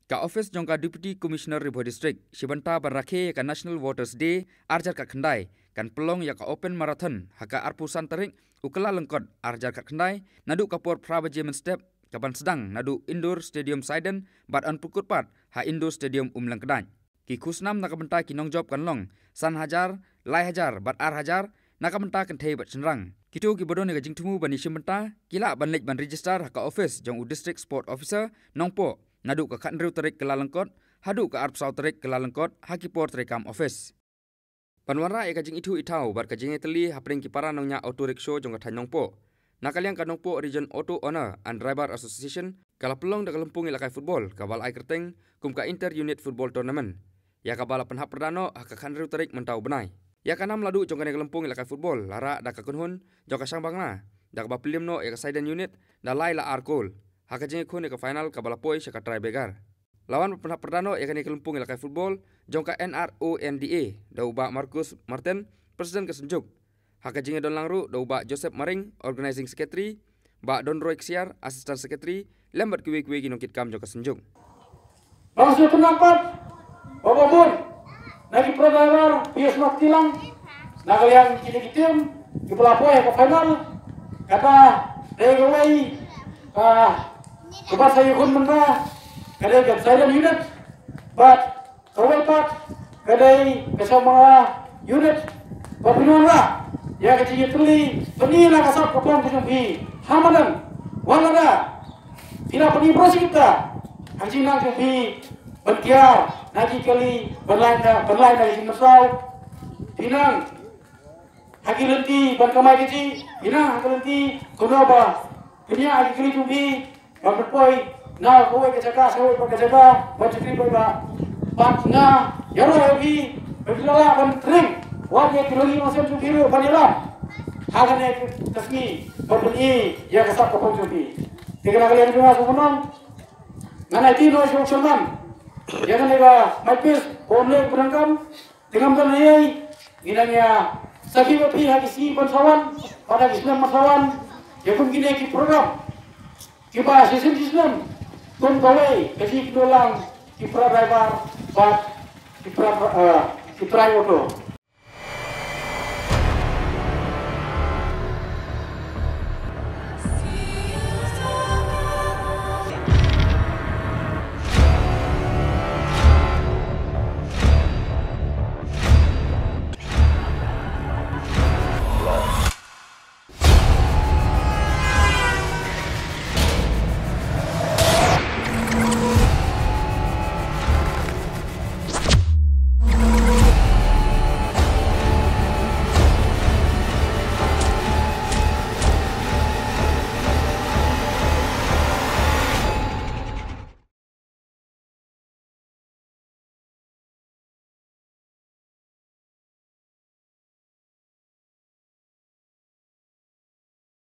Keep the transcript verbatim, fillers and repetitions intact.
Ka office jong ka Deputy Commissioner Ri Bhoi District, shibynta ban rakhe ïa ka National Voters Day arhajar khatkhyndai, kan pynlong ïa ka Open Marathon ha ka arphew san tarik u Kyllalyngkot arhajar khatkhyndai, naduh ka por phra baje mynstep, kaban sdang naduh Indoor Stadium Saiden bad yn pynkut pat ha Indoor Stadium Umlyngkdait. Ki khusnam na ka bynta ki nongjop kan long san hajar, lai hajar bad ar hajar, na ka bynta kynthei bad shynrang. Kito kiba don ïa ka jingthmu ban ïashim bynta, ki lah ban leit ban register ha ka office jong u District Sport Officer Nongpoh, naduh ka khathynriew tarik Kyllalyngkot haduh ka arphew saw tarik Kyllalyngkot ha ki por treikam office. Ban wanrah ïa ka jingithuh ithaw bad ka jingïatylli hapdeng ki para nongñiah auto rickshaw jong ka thaiñ Nongpoh, na ka liang ka Nongpoh Region Auto Owner and Driver Association ka la pynlong da ka lympung ïalehkai football kaba la ai kyrteng kum ka Inter Unit Football Tournament, ïa kaba la pynhap pyrda noh ha ka khathynriew tarik mynta u bnai. Ïa ka nam la duh jong kane ka lympung ïalehkai football la rah da ka kynhun jong ka Shangbangla, da kaba pynliem noh ïa ka Saiden Unit da lai la ar kol ha ka jingïakhun ïa ka final kaba la poi sha ka tiebreaker. La wan pynhap pyrda noh ïa kane ka lympung ïalehkai football jong ka N R O N D A da u Bah Marcus Martin, President ka Synjuk. Ha ka jingïadon lang ruh da u Bah Joseph Maring, Organizing Secretary, Bah Donroy Ksiar, Assistant Secretary, lem bad kiwei kiwei ki nongkitkam jong ka Synjuk. Bang shu kena pat, baba bun, na ki para driver, P S Mark Tilang, na ka liang kine ki team kiba la poi ha ka final, kata dei kawei ka, kaba sa ïakhun mynta, ka dei ka Saiden Unit, bad kawei pat ka dei ka Shangbangla Unit. Ba phi wanrah ïa ka jingïatylli, pynïaid na ka sap ka phong ka jong phi ha madan, wat lada phi la pynïaid baroh shi katta ha ka jingnang jong phi, ban tiar na ki kali, ban lai na, ban lai na ka jingmynsaw. Phi nang ha ki lynti ban kamai kajih, phi nang ha ki lynti kumno ba pynïaid ha ki kali jong phi, ban pynpoi na kawei ka jaka sha kawei pat ka jaka, ban shakri paidbah. Bad nga ïaroh ïa phi ba phi la lah ban trei, wat ïa ki longïing longsem jong phi ruh ban ïalam ha kane ka sngi, ban pyni ïa ka sap ka phong jong phi. Te kane ka liang jong nga sngewbha, ngan aiti noh sha u chairman ïa kane ka maitpis ba un leh ka pyndonkam. Te ngam don ei ei, ngi nang ïa sakhi bad phi ha ki sngi ban sa wan bad ha ki snem ban sa wan, ïa kum kine ki program kiba shisien shisien, kum kawei ka jingïakynduh lang ki para driver bad ki para, eh, ki para auto.